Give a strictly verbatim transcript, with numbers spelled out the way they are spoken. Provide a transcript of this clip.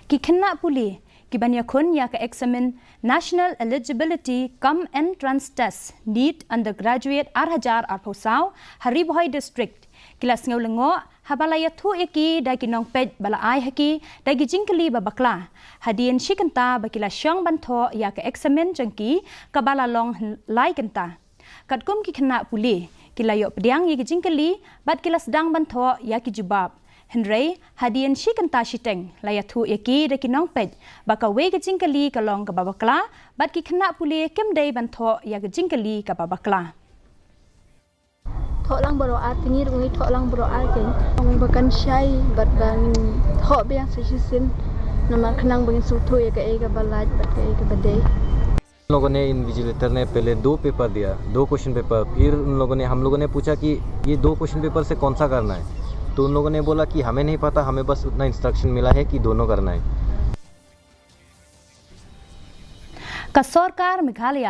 Ki khynnah pule ki ban ïakhun ïa ka eksamin National Eligibility cum Entrance Test, NEET Undergraduate ar hajar arphew saw ha Ri Bhoi District ki la sngew lyngngoh haba la ïathuh ïa ki da ki nongpeit ba la ai ha ki da ki jingkylli ba bakla, hadien shi kynta ba ki la shong ban thoh ïa ka eksamin jong ki kaba la long lai kynta. Katkum ki khynnah pule, ki la ïoh pdiang ïa ki jingkylli bad ki la sdang ban thoh ïa ki jubab. Hynrei hadien shi kynta shiteng la ïathuh ïa ki da ki nongpeit ba kawei ka jingkylli ka long kaba bakla bad ki khynnah pule kim dei ban thoh ïa ka jingkylli kaba bakla. Thoh lang baroh ar tngi ruh ngi thoh lang baroh ar keiñ. Ong ba kan shai bad ba ngin thoh biang sa shisien. Namar khnang ba ngin sngewthuh ïa kaei kaba lait bad kaei kaba dei. उन लोगों ने, इन्विजिलेटर ने पहले दो पेपर दिया, दो क्वेश्चन पेपर। फिर उन लोगों ने, हम लोगों ने पूछा कि ये दो क्वेश्चन पेपर से कौन सा करना है, तो उन लोगों ने बोला कि हमें नहीं पता, हमें बस उतना इंस्ट्रक्शन मिला है कि दोनों करना है। Ka sorkar Meghalaya